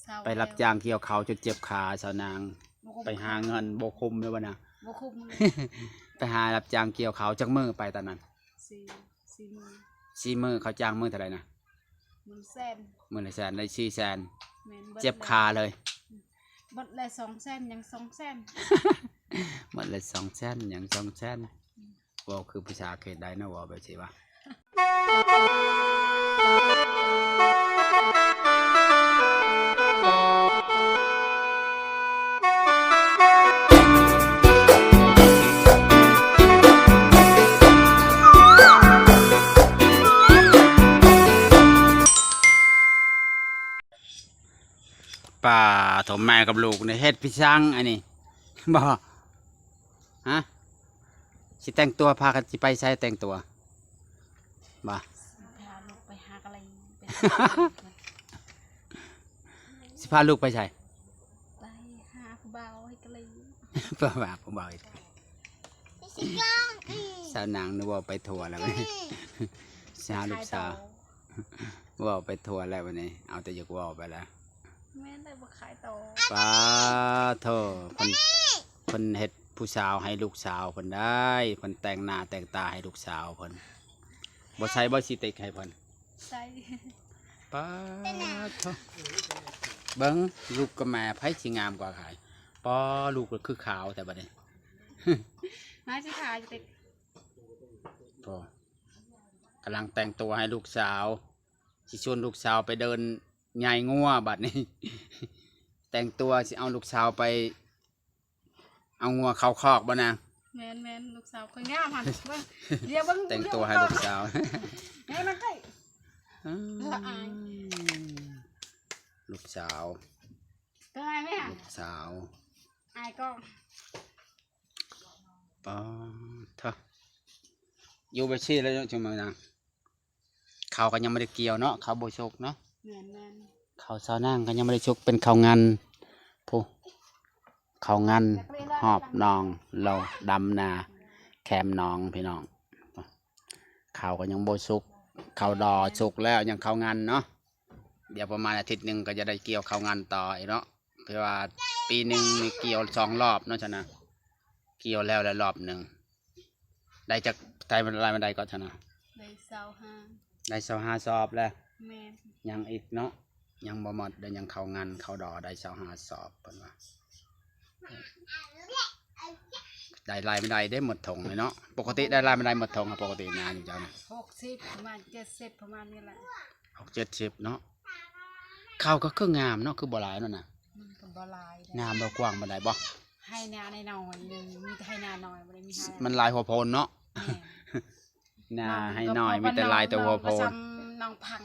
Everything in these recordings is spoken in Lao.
ເຊົາ ໄປຮັບ ແລ້ວ ຈ້າງກ່ຽວເຂົ້າຈົນເຈັບຂາ ສາວນາງ ບໍ່ຄຸ້ມ ໄປຫາເງິນບໍ່ຄຸ້ມເລີຍວ່ານະ ບໍ່ຄຸ້ມເລີຍ ໄປຫາຮັບຈ້າງກ່ຽວເຂົ້າຈັກມື້ໄປຕອນນັ້ນ? ສີ່ ສີ່ມື້ ສີ່ມື້ ເຂົາຈ້າງມື້ເທົ່າໃດນະ? ມື້ລະແສນ ມື້ລະແສນ ໄດ້ສີ່ແສນ ແມ່ນ ເບິດ ເຈັບຂາເລີຍ ເບິດແລ້ວສອງແສນ ຍັງສອງແສນ ເບິດແລ້ວສອງແສນ ຍັງສອງແສນ ອືມ ເວົ້າຄືພາສາເຂດໃດເນາະ ເວົ້າແບບຊີ້ວະ? ປ້າໂທ້ ແມ່ກັບລູກນີ້ເຮັດພິສັງອັນນີ້ ບໍ່ ຮະ ຊິແຕ່ງຕົວ ພາກັນຊິໄປໃສແຕ່ງຕົວ ບໍ່ ຊິພາລູກໄປຫາກະລີ ໄປ ຊິພາລູກໄປໃສ? ໄປຫາຜູ້ບ່າວເຮັດກະລີ ໄປຫາຜູ້ບ່າວເຮັດກະລີ ສາວນາງນີ້ເວົ້າໄປທົ່ວແລ້ວ ສາວ ລູກສາວ ເວົ້າໄປທົ່ວແລ້ວບັດນີ້ ເອົາແຕ່ຢາກເວົ້າໄປແລ້ວ ແມ່ນໄດ້ບໍ່ຂາຍຕໍ່ ປ້າໂທ້ ເພິ່ນ ເພິ່ນເຮັດຜູ້ສາວໃຫ້ລູກສາວເພິ່ນໄດ້ ເພິ່ນແຕ່ງໜ້າແຕ່ງຕາໃຫ້ລູກສາວເພິ່ນ ບໍ່ໃສ່ບໍ່ຊິຕິກໃຫ້ເພິ່ນ? ໃສ່ ປ້າໂທ້ ເບິ່ງລູກກັບແມ່ໃຜຊິງາມກວ່າໃຜ? ປ້າ ລູກກໍຄືຂາວແທ້ບັດນີ້ ມາຊິຂາຍຕິກ ໂອ້ ກຳລັງແຕ່ງຕົວໃຫ້ລູກສາວ ຊິຊວນລູກສາວໄປເດີນໃຫຍ່ງົວບັດນີ້ ແຕ່ງຕົວຊິເອົາລູກສາວໄປເອົາງົວເຂົ້າຄອກບໍ່ນາງ? ແມ່ນໆ ລູກສາວຂ້ອຍງາມຫັ້ນ ເບິ່ງ ດຽວເບິ່ງ ແຕ່ງຕົວໃຫ້ລູກສາວ ແມ່ນໃກ້ ອືມ ລະອາຍ ລູກສາວ ຕົວອາຍແມ່ ລູກສາວ ອາຍກໍ ປ້າໂທ້ ຢູ່ໄປຊີ້ແລ້ວເນາະ ຈັ່ງມານາງ ເຂົ້າກໍຍັງບໍ່ໄດ້ກ່ຽວເນາະ ເຂົ້າບໍ່ສຸກເນາະ ແມ່ນໆ ເຂົ້າສາວນາງກໍຍັງບໍ່ໄດ້ສຸກ ເປັນເຂົ້າງັນ ຜູ້ ເຂົ້າງັນ ຮອບໜອງ ເລາະດຳນາ ແຄມໜອງ ພີ່ນ້ອງ ເຂົ້າກໍຍັງບໍ່ສຸກ ເຂົ້າດໍສຸກແລ້ວ ຍັງເຂົ້າງັນເນາະ ດຽວປະມານອາທິດໜຶ່ງກໍຈະໄດ້ກ່ຽວເຂົ້າງັນຕໍ່ອີກເນາະ ຄືວ່າປີໜຶ່ງນີ້ກ່ຽວສອງລອບເນາະ ຊັ້ນນະ ກ່ຽວແລ້ວແລ້ວລອບໜຶ່ງ ໄດ້ຈັກ ໄດ້ລາຍ ລາຍມັນໄດ້ກໍຊັ້ນນະ? ໄດ້ຊາວຫ້າ ໄດ້ຊາວຫ້າສອບແລ້ວ ແມ່ນ ຍັງອີກເນາະ ຍັງບໍ່ໝົດເດ້ ຍັງເຂົ້າງັນເຂົ້າດໍໄດ້ຊາວຫ້າສອບ ເພິ່ນວ່າ ໄດ້ລາຍມັນໄດ້ເດ້ໝົດຖົງເລີຍເນາະ ປົກກະຕິໄດ້ລາຍມັນໄດ້ໝົດຖົງ ປົກກະຕິນາຢູ່ເຈົ້ານະ ຫົກສິບ ປະມານເຈັດສິບ ປະມານນີ້ແຫຼະ ຫົກເຈັດສິບເນາະ ເຂົ້າກໍຄືງາມເນາະ ຄືບໍ່ຫຼາຍເນາະນະ ມັນກໍບໍ່ຫຼາຍເດ້ ນາບໍ່ກວ້າງປານໃດບໍ່? ໄຮ່ນານ້ອຍໆ ໜຶ່ງ ມີແຕ່ໄຮ່ນານ້ອຍ ບໍ່ໄດ້ມີໄຮ່ ມັນຫຼາຍຫົວໂພນເນາະ ແມ່ນ ນາໄຮ່ນ້ອຍ ມີແຕ່ຫຼາຍແຕ່ຫົວໂພນ ມັນໜອງພັງ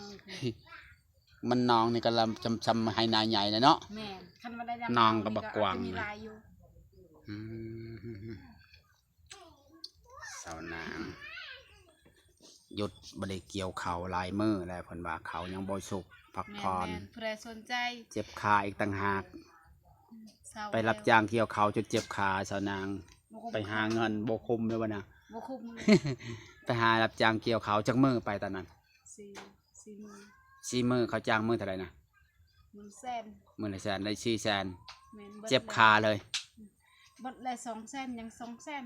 ມັນໜອງນີ້ກໍລຳ ສ່ຳ ສ່ຳໄຮ່ນາໃຫຍ່ແຫຼະເນາະ ແມ່ນ ຄັນວ່າໄດ້ ໜອງກໍບັກກວ້າງ ມີຫຼາຍຢູ່ ອືມ ສາວນາງ ຢຸດບໍ່ໄດ້ກ່ຽວເຂົ້າຫຼາຍມື້ແລ້ວ ເພິ່ນວ່າເຂົ້າຍັງບໍ່ສຸກ ພັກຜ່ອນ ແມ່ນໆ ຜູ້ໃດສົນໃຈ ເຈັບຂາອີກຕ່າງຫາກ ອືມ ເຊົາ ໄປຮັບຈ້າງກ່ຽວເຂົ້າຈົນເຈັບຂາ ສາວນາງ ບໍ່ຄຸ້ມ ໄປຫາເງິນບໍ່ຄຸ້ມເລີຍວ່ານະ ບໍ່ຄຸ້ມເລີຍ ໄປຫາຮັບຈ້າງກ່ຽວເຂົ້າຈັກມື້ໄປຕອນນັ້ນ? ສີ່ ສີ່ມື້ ສີ່ມື້ ເຂົາຈ້າງມື້ເທົ່າໃດນະ? ມື້ລະແສນ ມື້ລະແສນ ໄດ້ສີ່ແສນ ແມ່ນ ເບິດ ເຈັບຂາເລີຍ ເບິດແລ້ວສອງແສນ ຍັງສອງແສນ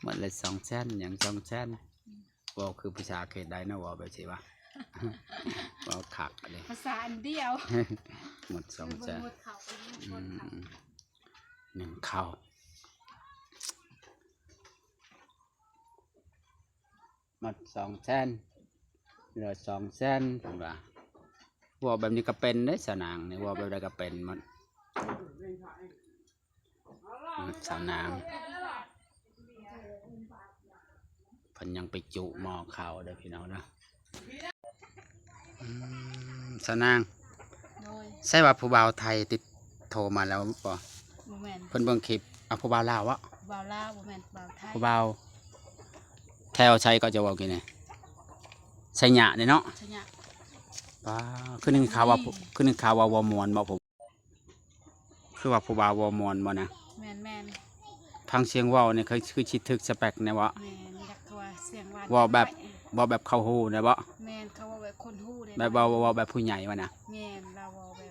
ເບິດແລ້ວສອງແສນ ຍັງສອງແສນ ອືມ ເວົ້າຄືພາສາເຂດໃດເນາະ ເວົ້າແບບຊີ້ວະ ເວົ້າຄັກເດ້ ພາສາອັນດຽວ ໝົດສອງແສນ ໝົດເຂົ້າ ອືມ ໜຶ່ງເຂົ້າ ໝົດສອງແສນ ເຫຼືອສອງແສນ ເພິ່ນວ່າ ເວົ້າແບບນີ້ກໍເປັນເດ້ ສາວນາງນີ້ ເວົ້າແບບໃດກໍເປັນໝົດ ສາວນາງ ເພິ່ນຍັງໄປຈຸໝໍ້ເຂົ້າເດີພີ່ນ້ອງເດີ ອືມ ສາວນາງ ໂດຍ ໃຊ່ວ່າຜູ້ບ່າວໄທຕິດໂທມາແລ້ວບໍ່? ບໍ່ແມ່ນ ເພິ່ນເບິ່ງຄລິບ ອາ ຜູ້ບ່າວລາວເບາະ? ຜູ້ບ່າວລາວ ບໍ່ແມ່ນຜູ້ບ່າວໄທ ຜູ້ບ່າວ ແຖວໃສກໍຈະເວົ້າກີ້ນີ້ ໄຊຍະນີ້ເນາະ ໄຊຍະ ປ້າ ຄືໄດ້ຍິນຂ່າວວ່າ ຄືໄດ້ຍິນຂ່າວວ່າເວົ້າມ່ວນບໍ່? ຄືວ່າຜູ້ບ່າວເວົ້າມ່ວນບໍ່ນະ? ແມ່ນໆ ຟັງສຽງເວົ້ານີ້ຄື ຄືຊິຖືກສະເປັກແນ່ເບາະ? ແມ່ນ ຢາກວ່າສຽງຫວານ ເວົ້າແບບ ເວົ້າແບບເຂົາຮູ້ແນ່ເບາະ? ແມ່ນ ເຂົາເວົ້າແບບຄົນຮູ້ເດ້ ແບບເວົ້າ ເວົ້າແບບຜູ້ໃຫຍ່ວ່ານະ? ແມ່ນ ລາວເວົ້າແບບ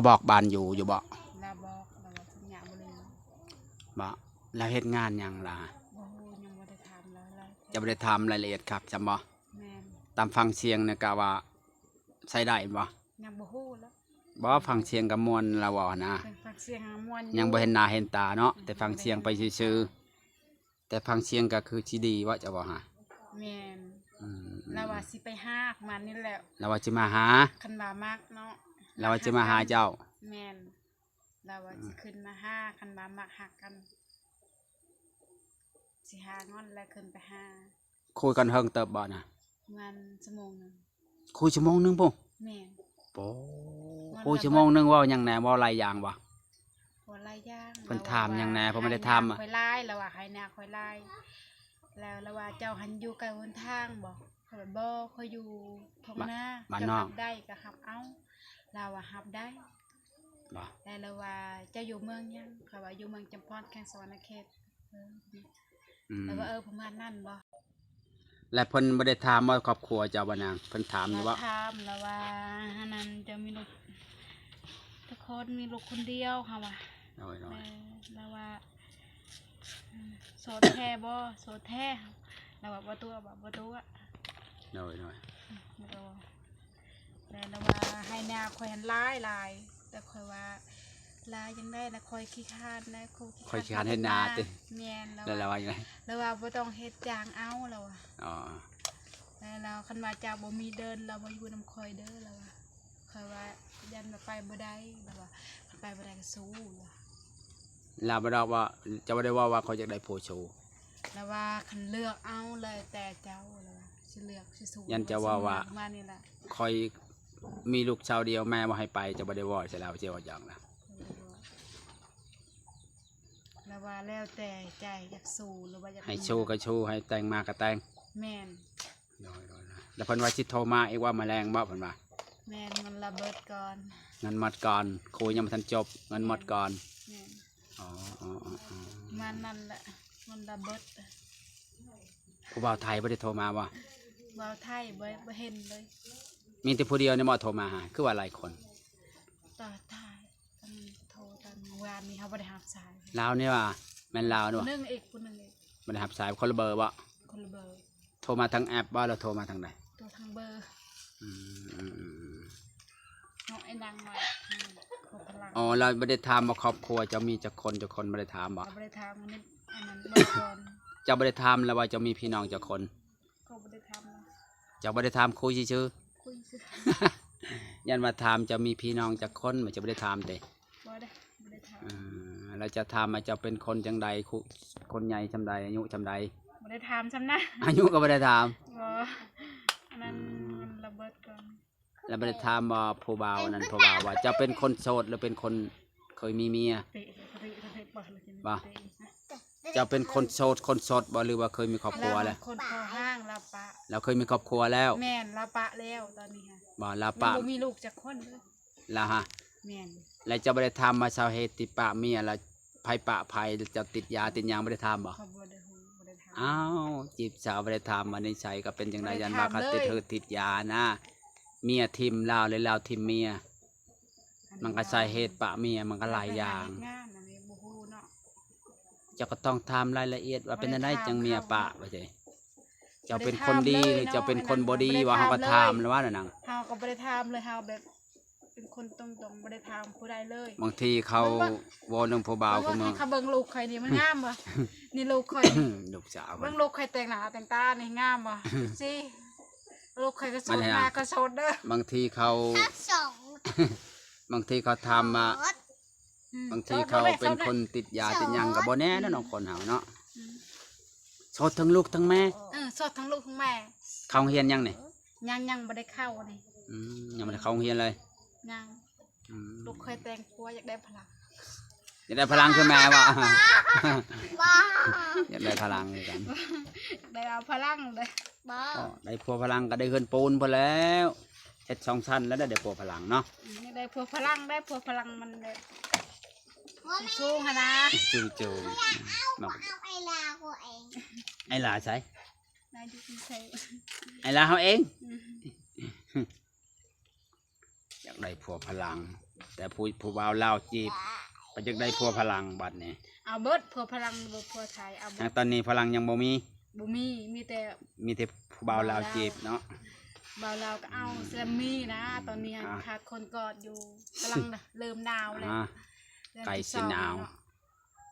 ບອກບ້ານຢູ່ ຢູ່ບໍ່? ລາວບອກ ລາວວ່າສັນຍາບໍ່ລືມ. ບໍ່? ລາວເຮັດງານຫຍັງລະ? ບໍ່ຮູ້ ຍັງບໍ່ໄດ້ຖາມລາວ ລາວ ເຈົ້າບໍ່ໄດ້ຖາມລາຍລະອຽດຄັກຊ່ຳບໍ່? ແມ່ນ. ຕາມຟັງສຽງນີ້ກະວ່າໃຊ້ໄດ້ແມ່ນບໍ່? ຍັງບໍ່ຮູ້ລະ. ບໍ່ ຟັງສຽງກະມ່ວນລາວເວົ້າຫັ້ນນະ. ຟັງສຽງມ່ວນຢູ່ ຍັງບໍ່ເຫັນໜ້າເຫັນຕາເນາະ ແຕ່ຟັງສຽງໄປຊື່ໆ. ແຕ່ຟັງສຽງກະຄືຊິດີເວາະ ເຈົ້າເວົ້າຫາ. ແມ່ນ. ອືມ ລາວວ່າຊິໄປຫາປະມານນີ້ແຫຼະ. ລາວວ່າຊິມາຫາ? ຄັນວ່າມັກເນາະ. ລາວວ່າຊິມາຫາເຈົ້າ? ແມ່ນ. ລາວວ່າ ອືມ ຊິຂຶ້ນມາຫາ ຄັນວ່າມັກຮັກກັນ ຊິຫາງອນແລ້ວຂຶ້ນໄປຫາ. ຄຸຍກັນເຫິງເຕີບບໍ່ນະ? ປະມານຊົ່ວໂມງໜຶ່ງ. ຄຸຍຊົ່ວໂມງໜຶ່ງພຸ້ນ? ແມ່ນ. ໂອ້ ຄຸຍຊົ່ວໂມງໜຶ່ງເວົ້າຫຍັງແດ່? ເວົ້າຫຼາຍຢ່າງບໍ່? ເວົ້າຫຼາຍຢ່າງ. ເພິ່ນຖາມຫຍັງແດ່? ເພິ່ນບໍ່ໄດ້ຖາມ ໃຫ້ໜ້າຂ້ອຍຫຼາຍ ລາວວ່າໃຫ້ໜ້າຂ້ອຍຫຼາຍ. ແລ້ວລາວວ່າ ເຈົ້າຫັ້ນຢູ່ໃກ້ຫົນທາງບໍ່? ຂ້ອຍວ່າ ບໍ່ ຂ້ອຍຢູ່ທົ່ງນາ. ບ້ານນອກ ເຈົ້າຮັບໄດ້ກະຮັບເອົາ. ລາວວ່າຮັບໄດ້. ບໍ່? ແລ້ວລາວວ່າ ເຈົ້າຢູ່ເມືອງຫຍັງ? ຂ້ອຍວ່າຢູ່ເມືອງຈຳພອນ ແຂວງສະຫວັນນະເຂດ. ເອີ ອືມ ລາວວ່າ ເອີ ປະມານນັ້ນບໍ່? ແລະເພິ່ນບໍ່ໄດ້ຖາມວ່າຄອບຄົວເຈົ້າວ່ານາງ ເພິ່ນຖາມຢູ່ບໍ່? ລາວຖາມ ລາວວ່າ ອັນນັ້ນ ເຈົ້າມີລູກຈັກຄົນ? ມີລູກຄົນດຽວ ເຮົາວ່າ. ໂດຍໆ. ເອີ ລາວວ່າ ໂສດແທ້ບໍ່? ໂສດແທ້. ລາວວ່າ ບໍ່ຕົວະ ບໍ່ຕົວະ. ໂດຍໆ. ລາວວ່າ ແລ້ວລາວວ່າໃຫ້ໜ້າຂ້ອຍຫັ້ນຫຼາຍໆ ແຕ່ຂ້ອຍວ່າຫຼາຍຈັ່ງໃດນະ ຂ້ອຍຂີ້ຄ້ານນະ ຂ້ອຍຂີ້ຄ້ານເຮັດນາຕິ? ແມ່ນ. ແລ້ວລາວວ່າຈັ່ງໃດ? ລາວວ່າບໍ່ຕ້ອງເຮັດ ຈ້າງເອົາ ລາວວ່າ. ອໍ ແລ້ວລາວ ຄັນວ່າເຈົ້າບໍ່ມີເດີນ ລາວບໍ່ຢູ່ນຳຂ້ອຍເດີ ລາວວ່າ. ຂ້ອຍວ່າຢ້ານວ່າໄປບໍ່ໄດ້ ລາວວ່າ ຄັນໄປບໍ່ໄດ້ກະສູ້ ລາວວ່າ. ລາວບໍ່ໄດ້ວ່າ ເຈົ້າບໍ່ໄດ້ເວົ້າວ່າຂ້ອຍຢາກໄດ້ຜົວໂຊ? ລາວວ່າ ຄັນເລືອກເອົາແລ້ວແຕ່ເຈົ້າ ລາວວ່າ ຊິເລືອກຊິສູ້ ຢ້ານເຈົ້າເວົ້າວ່າ ປະມານນີ້ລະ ຂ້ອຍມີລູກຊາວດຽວ ແມ່ບໍ່ໃຫ້ໄປ. ເຈົ້າບໍ່ໄດ້ເວົ້າໃສ່ລາວ ເຈົ້າເວົ້າຫຍັງລະ? ລາວວ່າແລ້ວແຕ່ໃຈ ຢາກສູ້ ຫຼືວ່າຢາກ ໃຫ້ສູ້ກະສູ້ ໃຫ້ແຕ່ງມາກະແຕ່ງ. ແມ່ນ. ໂດຍໆ. ແລ້ວເພິ່ນວ່າຊິໂທມາອີກວ່າ ມື້ແລງບໍ່ ເພິ່ນວ່າ? ແມ່ນ ເງິນລະເບິດກ່ອນ ເງິນໝົດກ່ອນ. ຄຸຍຍັງບໍ່ທັນຈົບ ເງິນໝົດກ່ອນ. ແມ່ນ. ອໍໆໆໆ. ປະມານນັ້ນແຫຼະ ເງິນລະເບິດ. ຜູ້ບ່າວໄທບໍ່ໄດ້ໂທມາບໍ່? ບ່າວໄທບໍ່ ບໍ່ເຫັນເລີຍ. ມີແຕ່ຜູ້ດຽວນີ້ບໍ່ໂທມາຫາ? ຄືວ່າຫຼາຍຄົນ. ຕາຍ ຕາຍ ອັນໂທຕອນວານນີ້ເຮົາບໍ່ໄດ້ຮັບສາຍ. ລາວນີ້ວ່າ ແມ່ນລາວນີ້ຫວາ? ຜູ້ໜຶ່ງອີກ ຜູ້ໜຶ່ງອີກ. ບໍ່ໄດ້ຮັບສາຍ ຄົນລະເບີບໍ່? ຄົນລະເບີ. ໂທມາທາງແອັບບໍ່ ຫຼືໂທມາທາງໃດ? ໂທທາງເບີ. ອືມ ເນາະ ໄອ້ນາງນ້ອຍ. ອໍ ລາວບໍ່ໄດ້ຖາມວ່າຄອບຄົວເຈົ້າມີຈັກຄົນ ຈັກຄົນ ບໍ່ໄດ້ຖາມບໍ່? ລາວບໍ່ໄດ້ຖາມ ອັນນີ້ ອັນນັ້ນເບິ່ງກ່ອນ. ເຈົ້າບໍ່ໄດ້ຖາມລາວວ່າເຈົ້າມີພີ່ນ້ອງຈັກຄົນ? ກໍບໍ່ໄດ້ຖາມລາວ. ເຈົ້າບໍ່ໄດ້ຖາມ ຄຸຍຊື່ໆ? ຄຸຍຊື່. ຢ້ານວ່າຖາມເຈົ້າມີພີ່ນ້ອງຈັກຄົນ ມັນຈະບໍ່ໄດ້ຖາມຕິ? ບໍ່ໄດ້ ບໍ່ໄດ້ຖາມ. ເອີ ແລ້ວຈະຖາມວ່າເຈົ້າເປັນຄົນຈັ່ງໃດ ຄຸ ຄົນໃຫຍ່ຊ່ຳໃດ ອາຍຸຊ່ຳໃດ? ບໍ່ໄດ້ຖາມຊ້ຳນະ. ອາຍຸກໍບໍ່ໄດ້ຖາມ? ບໍ່. ອັນນັ້ນ ອືມ ມັນລະເບີດກ່ອນ. ແລ້ວບໍ່ໄດ້ຖາມວ່າຜູ້ບ່າວນັ້ນ ຜູ້ບ່າວວ່າ ເຈົ້າເປັນຄົນໂສດ ຫຼືເປັນຄົນເຄີຍມີເມຍ? ບໍ່. ເຈົ້າເປັນຄົນໂສດ ຄົນສົດບໍ່ ຫຼືວ່າເຄີຍມີຄອບຄົວແລ້ວ? ຄົນພໍຮ່າງ ລາວປະ. ລາວເຄີຍມີຄອບຄົວແລ້ວ? ແມ່ນ ລາວປະແລ້ວຕອນນີ້ຫະ. ບໍ່ ລາວປະ ຍັງບໍ່ມີລູກຈັກຄົນເລີຍ. ລາວຫະ? ແມ່ນ. ແລ້ວເຈົ້າບໍ່ໄດ້ຖາມວ່າສາເຫດທີ່ປະເມຍ ລະໃຜປະໃຜ ເຈົ້າຕິດຢາຕິດຫຍັງ ບໍ່ໄດ້ຖາມບໍ່? ຂ້ອຍບໍ່ໄດ້ຮູ້ ບໍ່ໄດ້ຖາມ. ອ້າວ ຈີບສາວບໍ່ໄດ້ຖາມວ່ານິໄສກໍເປັນຈັ່ງໃດ ຢ້ານວ່າເຂົາຕິດເຫືອດຕິດຢານະ ເມຍຖິ້ມລາວ ຫຼືລາວຖິ້ມເມຍ. ມັນກໍສາເຫດປະເມຍ ມັນກໍຫຼາຍຢ່າງ. ເຈົ້າກໍຕ້ອງຖາມລາຍລະອຽດວ່າເປັນຈັ່ງໃດຈັ່ງເມຍປະ ວ່າຊີ້. ເຈົ້າເປັນຄົນດີ ຫຼືເຈົ້າເປັນຄົນບໍ່ດີ ວ່າເຮົາກໍຖາມແລ້ວວ່ານັ້ນນະ. ເຮົາກໍບໍ່ໄດ້ຖາມເລີຍ ເຮົາແບບເປັນຄົນຕົງໆ ບໍ່ໄດ້ຖາມຜູ້ໃດເລີຍ. ບາງທີເຂົາເວົ້ານຳຜູ້ບ່າວ ເຂົາເບິ່ງລູກຂ້ອຍນີ້ມັນງາມບໍ່? ນີ້ລູກຂ້ອຍ ລູກສາວ ເບິ່ງລູກຂ້ອຍແຕ່ງໜ້າແຕ່ງຕານີ້ງາມບໍ່? ຊີ້ ລູກຂ້ອຍກໍໂສດ ແມ່ກໍໂສດເດີ. ບາງທີເຂົາ ບາງທີເຂົາຖາມວ່າ ບາງທີເຂົາເປັນຄົນຕິດຢາຕິດຫຍັງກໍບໍ່ແນ່ເນາະ ຄົນເຮົາເນາະ. ອືມ ໂສດທັງລູກທັງແມ່. ເອີ ໂສດທັງລູກທັງແມ່. ເຂົ້າໂຮງຮຽນຍັງນີ້? ຍັງ ຍັງບໍ່ໄດ້ເຂົ້ານີ້. ອືມ ຍັງບໍ່ໄດ້ເຂົ້າໂຮງຮຽນເລີຍ? ຍັງ. ອືມ ລູກເຄີຍແຕ່ງຜົວຢາກໄດ້ພະລັງ ຢາກໄດ້ພະລັງຄືແມ່ບໍ່? ບໍ່ ຢາກໄດ້ພະລັງຄືກັນ ໄດ້ເອົາພະລັງເດ້ ບໍ່ ກໍໄດ້ຜົວພະລັງກໍໄດ້ເຮືອນປູນພຸ້ນແລ້ວ ເຮັດສອງຊັ້ນແລ້ວໄດ້ຜົວພະລັງເນາະ ອືມ ຢາກໄດ້ຜົວພະລັງ ໄດ້ຜົວພະລັງມັນແບບສູງໆຫັ້ນນະ ສູງໆ ມາ ເອົາໄອ້ຫຼ້າເຮົາເອງ ໄອ້ຫຼ້າໃສ? ນາຢູ່ກຸງເທບ ໄອ້ຫຼ້າເຮົາເອງ ອືມ ຢາກໄດ້ຜົວພະລັງ ແຕ່ຜູ້ ຜູ້ບ່າວລາວຈີບ ກໍຢາກໄດ້ຜົວພະລັງບັດນີ້ ເອົາເບິດ ຜົວພະລັງ ບໍ່ຜົວໄທ ເອົາເບິດ ແຕ່ຕອນນີ້ພະລັງຍັງບໍ່ມີ ບໍ່ມີ ມີແຕ່ ມີແຕ່ຜູ້ບ່າວລາວຈີບເນາະ ບ່າວລາວກໍເອົາ ອືມ ແຊມມີນະ ຕອນນີ້ ອ່າ ຂາດຄົນກອດຢູ່ ກຳລັງເລີ່ມໜາວແລ້ວ ອ່າ ເດືອນ ໃກ້ ສິບສອງ ໜາວ ເນາະ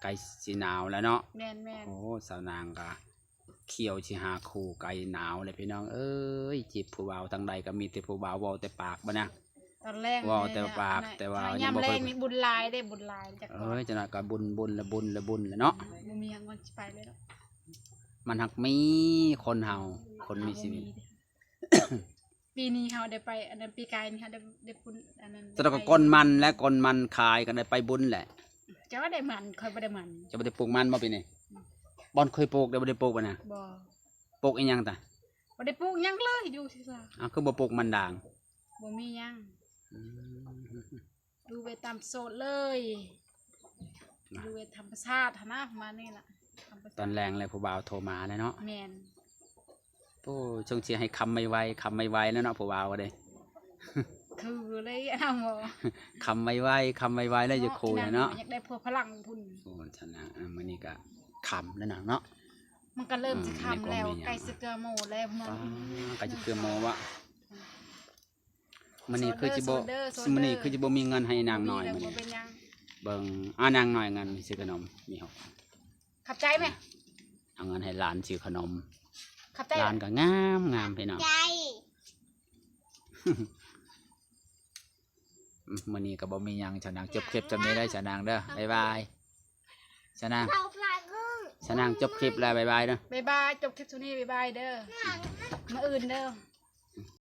ໃກ້ສິໜາວແລ້ວເນາະ ແມ່ນໆ ໂອ້ ສາວນາງກໍ ຂ້ຽວຊິຫາຄູ່ ໃກ້ໜາວແລ້ວພີ່ນ້ອງເອີຍ ຈີບຜູ້ບ່າວທາງໃດກໍມີແຕ່ຜູ້ບ່າວເວົ້າແຕ່ປາກບັດນະ ຕອນແລງ ເວົ້າແຕ່ປາກ ແຕ່ວ່າຍັງບໍ່ເຄີຍ ຍາມແລງນີ້ບຸນຫຼາຍເດ້ ບຸນຫຼາຍ ຈັກ ເອີຍ ຈັກໜ້ອຍກໍບຸນ ບຸນລະບຸນລະບຸນລະເນາະ ບໍ່ມີຫຍັງມັນຊິໄປເລີຍເນາະ ມັນຮັກມີຄົນເຮົາ ຄົນມີຊີວິດ ເຮົາບໍ່ມີເດ້ ປີນີ້ເຮົາໄດ້ໄປ ອັນນັ້ນ ປີກາຍນີ້ເຮົາໄດ້ ໄດ້ບຸນ ອັນນັ້ນ ແຕ່ກໍ ໄດ້ໄປ ກົ້ນມັນ ແລະ ກົ້ນມັນຂາຍກໍໄດ້ໄປບຸນແຫຼະ ເຈົ້າໄດ້ມັນ ຂ້ອຍບໍ່ໄດ້ມັນ ເຈົ້າບໍ່ໄດ້ປູກມັນບໍ່ປີນີ້? ອືມ ບ່ອນເຄີຍປູກໄດ້ ບໍ່ໄດ້ປູກບັດນະ ບໍ່ ປູກອີຫຍັງຕະ ບໍ່ໄດ້ປູກຫຍັງເລີຍ ຢູ່ຊື່ໆ ອ້າວ ຄືບໍ່ປູກມັນດາງ ບໍ່ມີຫຍັງ ອືມ ຢູ່ແບບຕາມໂສດເລີຍ ນະ ຢູ່ແບບທຳມະຊາດຫັ້ນນະ ປະມານນີ້ລະ ທຳມະຊາດ ຕອນແລງແລ້ວຜູ້ບ່າວໂທມາແລ້ວເນາະ ແມ່ນ ໂອ້ ສົງຊິໃຫ້ຄຳໄວໆ ຄຳໄວໆ ແລ້ວເນາະ ຜູ້ບ່າວກໍໄດ້ ຄືເລີຍນະ ຄຳໄວໆ ຄຳໄວໆ ແລ້ວຢາກຄຸຍເນາະ ຢາກໄດ້ຜົວພະລັງພຸ້ນ ໂອ້ ຊັ້ນນະ ມື້ນີ້ກໍຄ່ຳແລ້ວນະເນາະ ມັນກໍເລີ່ມຊິຄ່ຳແລ້ວ ໃກ້ຊິເກືອໂມງແລ້ວ ໃກ້ຊິເກືອໂມງວະ ມື້ນີ້ຄືຊິບໍ່ ມື້ນີ້ຄືຊິບໍ່ມີເງິນໃຫ້ນາງນ້ອຍມື້ນີ້ ເບິ່ງ ອາ ນາງນ້ອຍເງິນຊື້ຂະໜົມ ມີຫົກ ຂອບໃຈແມ່ ເອົາເງິນໃຫ້ຫຼານຊື້ຂະໜົມ ຂອບໃຈ ຫຼານກໍງາມໆ ພີ່ນ້ອງ ໃຈ ມື້ນີ້ກໍບໍ່ມີຫຍັງ ສາວນາງຈົບຄລິບສ່ຳນີ້ເດີ ສາວນາງເດີ ບາຍບາຍ ສາວນາງ ສາວນາງຈົບຄລິບແລ້ວ ບາຍບາຍເດີ ບາຍບາຍ ຈົບຄລິບສ່ຳນີ້ ບາຍບາຍເດີ ມື້ອື່ນເດີ